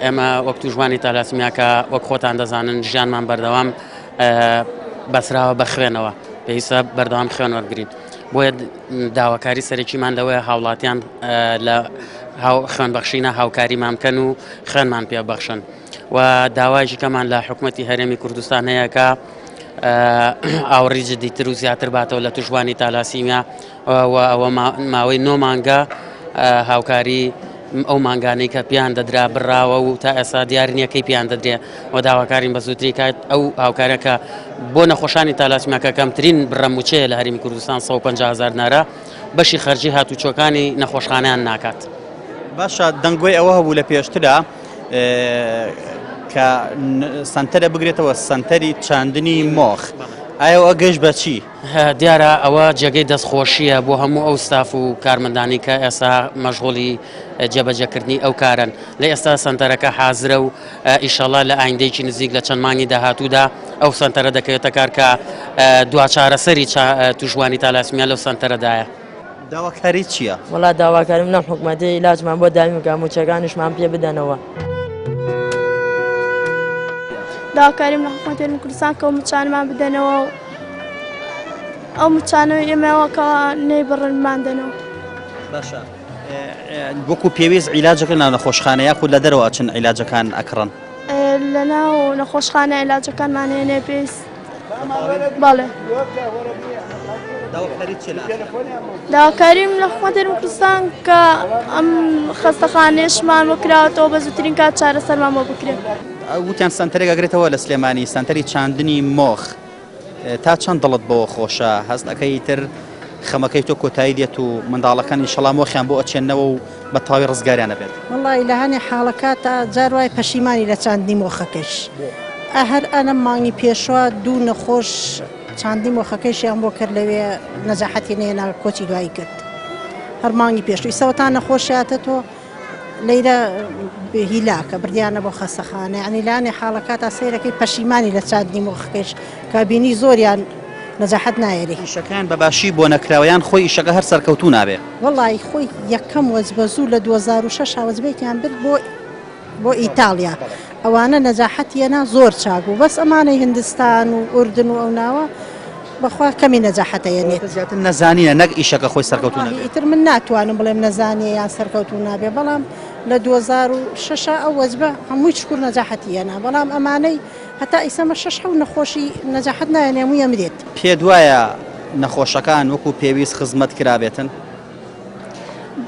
ئێمە وەک تووشبوانی تالاسیمیاکە وەک خۆتان دەزانن ژیانمان بەردەوام بەسراوە بە خوێنەوە پێویستە بەردەوام خوێن وەرگین بۆیە داواکاری سەرەکیمان لەوەیە هاوڵاتیان لە خوێن بەخشینە هاوکاریمان بکەن و خوێنمان پێ بەخشن و داوایکی کەمان لە حکوومەتتی هەرێمی کوردستان هەیە کە ئاوڕی جدیتر و زیاتر باتەوە لە توشبوانی تالاسیمیا و ئەوە ماوەی نۆ مانگە هاوکاری ئەو مانگانەی کە پیان دەدرا بڕاوە و تا ئێستا دیار نییە کەی پیان دەدرێ و داواکارین بە زووترین کات ئەو هاوکارە کە بۆ نەخۆشانی تالاسیمیا کە کەمترین بڕە مووچەیە لە هەرێمی کوردستان 150 هەزار دینارە بەشی خەرجی هاتوچۆکانی نەخۆشخانەیان ناکات. باشە دەنگۆی ئەوە هەبوو لە پێشترا کە سەنتەرە بگرێتەوە سەنتەری چاندنی مۆخ ئایا ئەوە گەشت بە چی؟ دیارە ئەوە جێگەی دەستخۆشییە بۆ هەموو ئەو ستاف و کارمەندانی کە ئێستا مەشغوڵی جێبەجێکردنی ئەو کارەن. لە ئێستا سەنتەرەکە حازرە و ئیشەڵا لە ئایندەیەکی نزیک لە چەند مانگی داهاتوودا ئەو سەنتەرە دەکەوێتە کار کە دوا چارەسەری تووشبووانی تالاسیمیا لەو سەنتەرەدایە. داواکاریت چییە؟ وەڵا داواکاریم لەم حکومەتەی عیلاجمان بۆ دابین بکا مووچەکانیشمان پێ بدەنەوە. داواکاریم لە حکومەتی هەرێمی کوردستان کە ئەو مووچانەمان بدەنەوە و ئەو مووچانەی ئێمەوە کە نەیبڕن بماندەنەوە. باشە وەکو پێویست عیلاجەکە لە نەخۆشخانە یاخود لە دەرەوە ئەچن عیلاجەکان ئەکڕن؟ لە ناو نەخۆشخانە عیلاجەکانمان هێنێ پێویست بەڵێ. داواکاریم لە حکومەتی هەرێمی کوردستان کە ئەم خەستەخانەیەشمان بۆ کراوەتەوە بە زووترین کات چارەسەرمان بۆ بکرێت. وتیان سەنتەرێک ئەگرێتەوە لە سلێمانی سەنتەری چاندنی مۆخ تا چەند دڵت بەوە خۆشە هەست ئەکەی تر خەمەکەی تۆ کۆتایی دێت و منداڵەکان ئینشەڵا مۆخیان بۆ ئەچێنەوە و بە تەواوی ڕزگاریان ئەبێت. وەڵایی لە هەنێ حاڵەکاتا جار وایە پەشیمانی لە چاندنی مۆخەکەش ئە هەر ئەنەم مانگی پێشوە دوو نەخۆش چاندنی مۆخەکەیشیان بۆ کرد لەوێ نەجاحەتی نەهێنا کۆچی دوایی کرد هەر مانگی پێشوو ئیسەوە تا نەخۆشیاتە تۆ لەیرە هیلاکە بردیانە بۆ خەسەخانە یعنی لانێ حاڵەکە تا سەیرەکەی پەشیمانی لە چاندنی مۆخەکەیش کە بینی زۆریان نەجاحەت نایەری. ئیشەکەیان بە باشی بۆ نەکراوە یان خۆی ئیشەکە هەر سەرکەوتوو نابێ؟ وەڵایی خۆی یەکەم وەجبە زوو لە 2006 وەجبەیەکیان برد بۆ بۆ ئیتاڵیا ئەوانە نەجاحەتی یەنا زۆر چاک بوو بەس ئەمانەی هندستان و ئوردن و ئەو ناوە بەخوا کەمی نەجاحەتە یەنێت. زیاتر نەزانینە نەک ئیشەکە خۆی سەرکەوتوو نەبێ. ئیتر من ناتوانم بڵێم نەزانیە یان سەرکەوتوو نابێ بەڵام لە 2006 ئەو وەجبە هەمووی شکور نەجاحەتی یەنا بەڵام ئەمانەی هەتا ئیسەمە شەش حەو نەخۆشی نەجاحەت نایەنێ هەمووی ئەمرێت. پێت وایە نەخۆشەکان وەکو پێویست خزمەت کرابێتن؟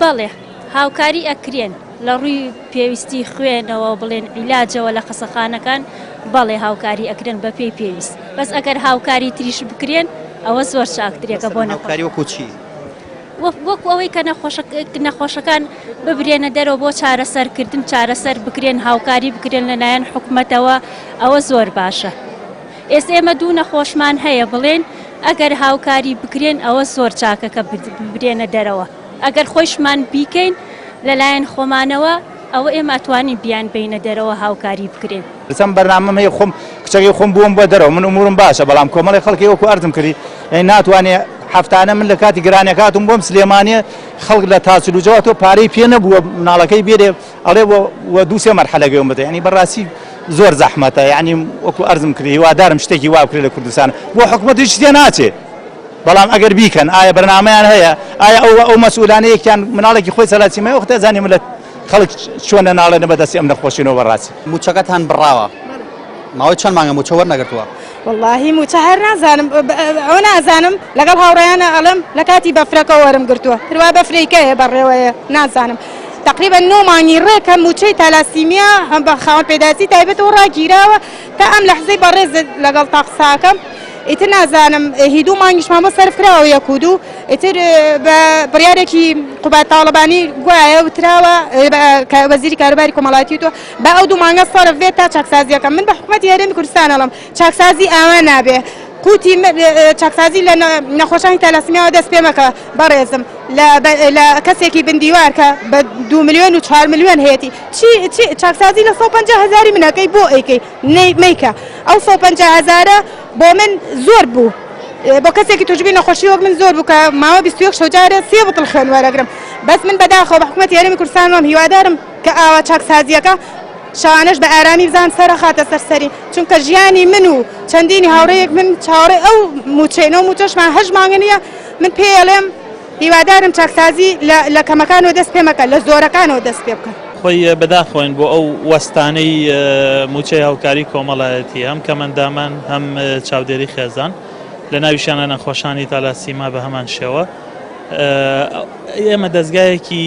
بەڵێ هاوکاری ئەکرێن لە ڕووی پێویستی خوێنەوە بڵێن عیلاجەوە لە خەسەخانەکان بەڵێ هاوکاری ئەکرێن بە پێی پێویست بەس ئەگەر هاوکاری تریش بکرێن ئەوە زۆر چاکترێکە بۆ هاوکاری وەکو چی؟ وەکو ئەوەی کە نەخۆشەکان ببرێنە دەرەوە بۆ چارەسەرکردن چارەسەر بکرێن هاوکاری بکرێن لەلایەن حکومەتەوە ئەوە زۆر باشە. ئێستا ئێمە دوو نەخۆشمان هەیە بڵێن ئەگەر هاوکاری بکرێن ئەوە زۆر چاکە کە ببرێنە دەرەوە ئەگەر خۆیشمان بیکەین لەلایەن خۆمانەوە ئەوە ئێمە ئەتوانین بیان بینە دەرەوە هاوکاری بکرێن. چەند بەرنامەم هەیە خۆم کچەکەی خۆم بووم بۆ دەرەوە من ئومورم باشە بەڵام کۆمەڵی خەڵکی وەکو ئەرزم کردی یعنی ناتوانێ هەفتانە من لە کاتی گرانەکاتم بۆم سلێمانیە خەڵک لە تاچلوجەوە تۆ پارەی پێ نەبووە مناڵەکەی بێرێ ئەڵێ وە دوو سێ مەرحەلە گوێم بدە یعنی بەڕاستی زۆر زەحمەتە یعنی وەکو ئەرزم کرد هیوادارم شتێکی وا بکرێت لە کوردستان بۆ حکومەت هیچ تێ ناچێ بەڵام ئەگەر بیکەن ئایا بەرنامەیان هەیە ئایا ئەو ئەو مەسئولانە یەکیان مناڵێکی خۆی سەلاسیمای وەختە زانی ملت خەڵک چۆنە ناڵێنە بەدەستی ئەم نەخۆشینەوە بەڕاستی موچەکەتان بڕاوە ماوەی چەند مانگە موچە وەرنەگرتووە؟ وەڵاهی موچە هەر نازانم ئەوە نازانم لەگەڵ هاوڕێیانە ئەڵێم لە کاتی بەفرەکە وەرم گرتووە هەروا بەفرێکەیە بەڕێوەیە نازانم تقریبا نۆ مانگی ڕێکە موچەی تالاسیمیا هەم بە خاوەن پێداویستی تایبەتەوە ڕاگیراوە تا ئەم لەحزەی بەڕێز لەگەڵ تا قساکەم ئیتر نازانم هی دوو مانگیشمان بۆ سەرف کراوە یەک و دوو ئیتر بە بڕیارێکی قوباد تاڵەبانی گوایە وتراوە کە وەزیری کاروباری کۆمەڵایەتی وتووە با ئەو دوو مانگە سەرف بێت تا چاکسازیەکە من بە حکومەتی هەرێمی کوردستان ئەڵێم چاکسازی ئاوا نابێ قوتی چاکسازی لە نەخۆشانی تالاسیمیاوە دەست پێ مەکە بەڕێزم لە کەسێکی بندیوار کە بە دو ملیۆن و چوار ملیۆن هەیەتی چی چی چاکسازی لە 150 هەزاری منەکەی بۆ ئەیکەی مەیکە ئەو 150 هەزارە بۆ من زۆر بوو بۆ کەسێکی توشبووی نەخۆشی وەک من زۆر بوو کە ماوە 21 شەو جارێ سێ بتڵ خوێن وەرەگرم بەس من بەداخەوە بە حکومەتی هەرێمی کوردستان وام هیوادارم کە ئاوا چاکسازیەکە شەوانەش بە ئارامی بزان سەرەخاتە سەر سەری چونکە ژیانی من و چەندینی هاوڕێیەک من چاوەڕێ ئەو موچەینە و موچەشمان هەشت مانگە نییە من پێیەڵێم هیوادارم چاکسازی لە کەمەکانەوە دەست پێ مەکە لە زۆرەکانەوە دەست پێ بکە. خۆی بەداخەوەین بۆ ئەو وەستانەی موچەی هاوکاری کۆمەڵایەتی هەم کەمەندامان هەم چاودێری خێزان لە ناویشیانە نەخۆشانی تالاسیما بە هەمان شێوە ئێمە دەزگایەکی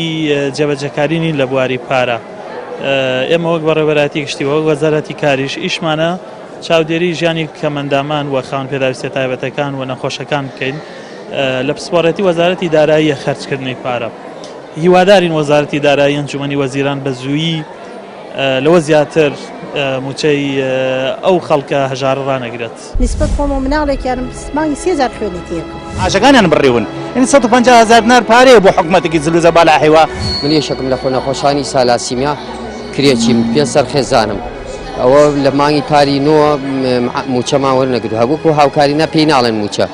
جێبەجێکاری نین لە بواری پارە ئێمە وەک بەڕێوەبەرایەتی گشتی وەک وەزارەتی کاریش ئیشمانە چاودێری ژیانی کەمەندامان و خاوەن پێداویستیە تایبەتەکان و نەخۆشەکان بکەین لە پسپۆڕێتی وەزارەتی داراییە خەرجکردنی پارە هیوادارین وەزارەتی دارایی ئەنجومەنی وەزیران بە زوویی لەوە زیاتر موچەی ئەو خەڵکە هەژارە ڕانەگرێت. نیسبەت خۆم و مناڵێکیانم مانگی سێ جار خوێنی تێکم. عاشەکانیان بڕیون یعنی 150 هەزار دینار پارەیە بۆ حکومەتێکی زل و زەبەلاحی وا. من یەکێکم لە نەخۆشانی سالاسیمیا کرێچیم پێنج سەر خێزانم ئەوە لە مانگی پاری نۆ موچەمان وەرنەگرتووە وەکو هاوکاری نا پێی ناڵێن موچە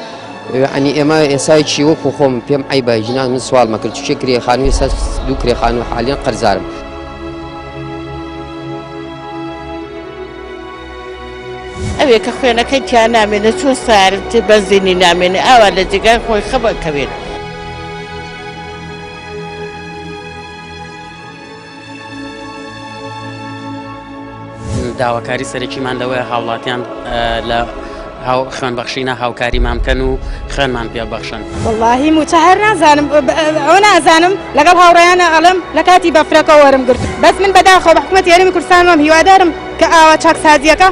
یعنی ئێمە ئێسایکی وەکو خۆم پێم عەیبە ژنان من سوال مەکرد چونکە کرێ خانووی ئێستا دوو کرێ خانوو حالیان قەرزارم. ئەوێ کە خوێنەکەی تیا نامێنێ چۆن سەیارە تێ بەنزینی نامێنێ ئاوا لە جێگای خۆی خەم ئەکەوێت. داواکاری سەرەکیمان لەوەیە هاوڵاتیان لە خوێنبەخشینە هاوکاریمان بکەن و خوێنمان پێ بەخشن. وەڵاهی موچە هەر نازانم ئەوە نازانم لەگەڵ هاوڕێیانە ئەڵێم لە کاتی بەفرەکە وەرم گرت بەس من بەداخەوە بە حکومەتی هەرێمی کوردستان وام هیوادارم کە ئاوا چاکسازیەکە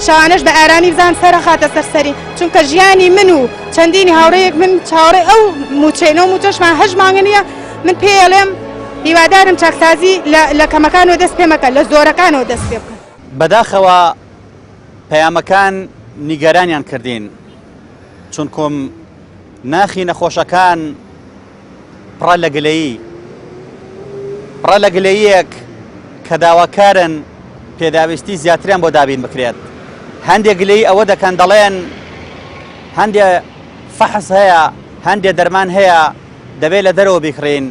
شەوانەش بە ئارامی بزان سەرەخاتە سەر سەری چونکە ژیانی من و چەندینی هاوڕێیەک من چاوەڕێ ئەو موچەینە و موچەشمان هەشت مانگە نییە من پێیەڵێم هیوادارم چاکسازی لە کەمەکانەوە دەست پێ مەکە لە زۆرەکانەوە دەست پێ بکە. بەداخەوە پەیامەکان نیگەرانیان کردین. چونکم ناخی نەخۆشەکان پڕە لە گلەیی، پڕە لە گلەییەک کە داواکارن پێداویستی زیاتریان بۆ دابین بکرێت. هەندێک گلەیی ئەوە دەکەن دەڵێن هەندێ فەحس هەیە، هەندێ دەرمان هەیە دەبێت لە دەرەوە بیکڕین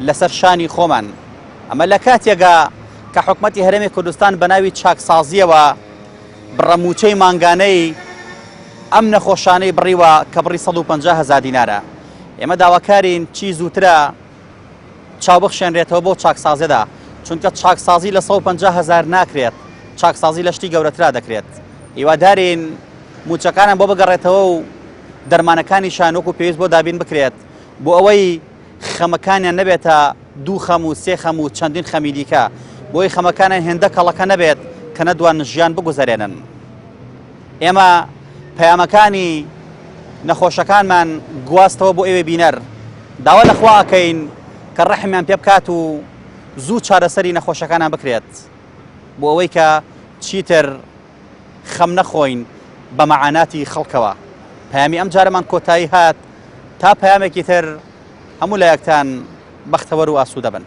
لەسەر شانی خۆمان. ئەمە لە کاتێکا کە حکومەتی هەرێمی کوردستان بە ناوی چاکسازییەوە بڕە مووچەی مانگانەی ئەم نەخۆشانەی بڕیوە کە بڕی 150 هەزار دینارە. ئێمە داواکارین چی زووترە چاو بخشێنرێتەوە بۆ چاکسازیدا، چونکە چاکسازی لە 150 هەزار ناکرێت، چاکسازی لە شتی گەورەترا دەکرێت. هیوادارین مووچەکانیان بۆ بگەڕێتەوە و دەرمانەکانیشان وەکو پێویست بۆ دابین بکرێت بۆ ئەوەی خەمەکانیان نەبێتە دوو خەم و سێ خەم و چەندین خەمی دیکە، بۆی خەمەکانیان هێندە کەڵەکە نەبێت کە نەدوان ژیان بگوزەرێنن. ئێمە پەیامەکانی نەخۆشەکانمان گواستەوە بۆ ئێوەی بینەر، داوا لە خوا ئەکەین کە ڕەحمیان پێ بکات و زوو چارەسەری نەخۆشەکانیان بکرێت بۆ ئەوەی کە چیتر خەم نەخۆین بە مەعاناتی خەڵکەوە. پەیامی ئەم جارەمان کۆتایی هات، تا پەیامێکی تر هەموو لایەکتان بەختەوەر و ئاسوودە بن.